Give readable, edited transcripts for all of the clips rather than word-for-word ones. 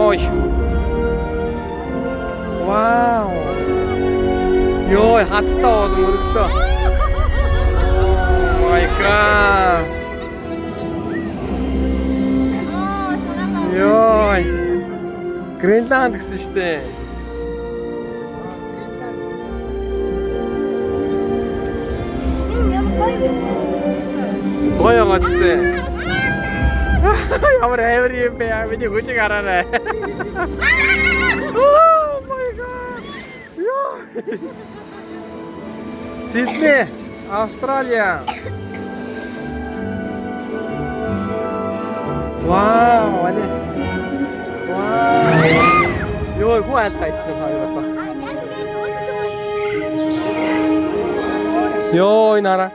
Йой. Вау. Йой, хаттай бол мөрөглөө. Oh my god. Йой. Гренланд гэсэн штэ. Энэ ямар гоё юм бэ? Гоё гоцтой. Ямар амар юм бэ? Миний хөлийг хараарай. Oh my god. Йой. Сидней, Австралия. Вау, али. Вау. Йой, хүү айл хайчихсан хоёр одоо. А яг ингэ өөдсөн. Йой, нара.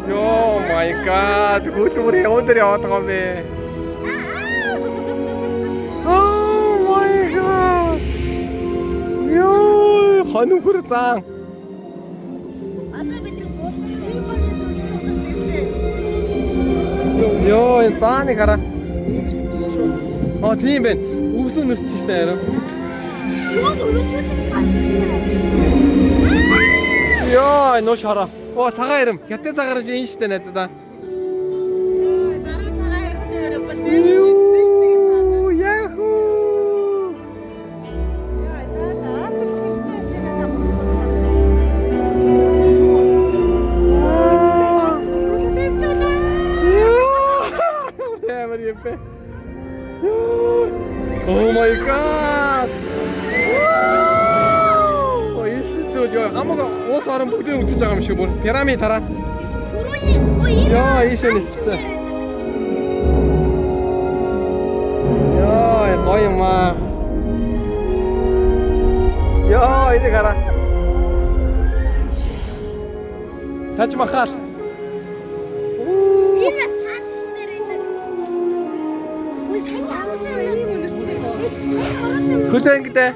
Йоо my god. Хөл бүр яван дээр яваад байгаа юм бэ. Oh my god. Йой, хонь хөр заан. Одоо бид нар буусан. Йоо, энэ зааныг хараа. Аа, тийм байна. Өвсөн нэрч штэ арай. Шууд өрөөсгөлж байгаа. Йоо, нууш хараа. Оо, цагаан ирэм. Хятад цагаан ирэм энэ штэ найзаа. Дараа цагаан ирэм дээр бол ниссэн шүү дээ. Юу, яхүү. Яа, за за арч хэрэгтэй байсан юм байна. Өрөөлөд явчихлаа. Ямар юм бэ? Йоо. Oh my god. Wow! Эсэ зүйл ёо хамаг уус орон бүгдийг үзэж байгаа юм шиг бүр. Пирамид хараа. Түрүүний өө энэ. Йоо, ийшээ ниссэн. Йоо, гоё юм аа. Йоо, энийг хараа. Таж Махал. Энэ бас пазл дээр байдаг. Үгүй сайн явсан. Ийм өнөрттэй гоо. Хөлөө ингэдэ.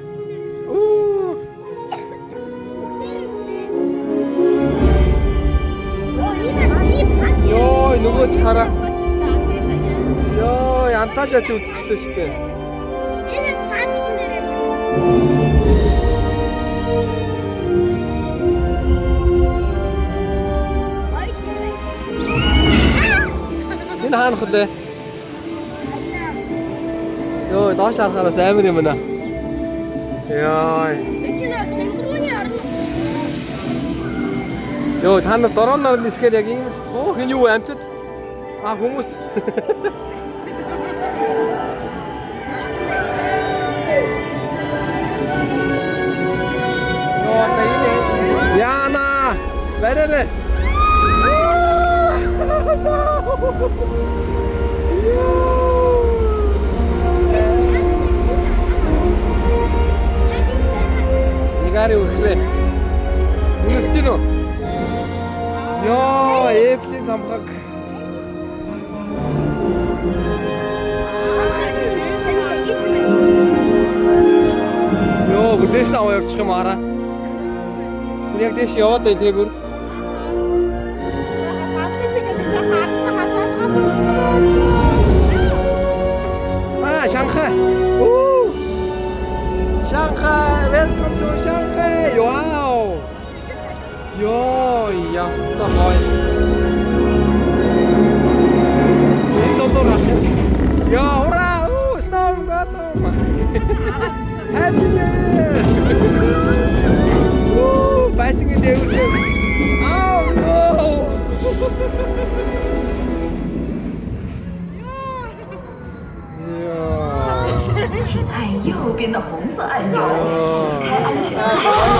Үу. Оо энэ бас ийм пазл. Йоо, нөгөөд хараа. Йоо, Анталия чи үзчихлээ шүү дээ. Энэ бас пазл дээр байдаг. Ой тийм байна. Энэ хаанах вэ? Йоо, доош харахаар бас амар юм байна. Йоо. Энэ чинь нөгөө кенгуруны орн. Йоо, та нар дроноор нисгээр яг ийм л. Оо, хэн юу амьтад? А хүмүүс. Йоо, за энэ Яна! Бараарэ. Йоо. Нигари үхрээ. Үнэсэж гин үү? Йоо, Эйфелийн замхаг. Йоо, бүр дээш нь аваа явчих юм араа. Бүр яг дээш яваад байна тэгээ бүр. Сандлын чигээд яг харчна хазаалгаад болчихлоо. Аа, Шанхай. Оо. Шанхай, welcome to Shanghai. Wow. Йоо, яста гоё. Энэ дотор гарах юм. Йоо, ура! Оо, с Новым годом. Happy New Year. Оо, байшингийн дээвэр. Oh no. Йоо. 请按右边的红色按钮解开安全带。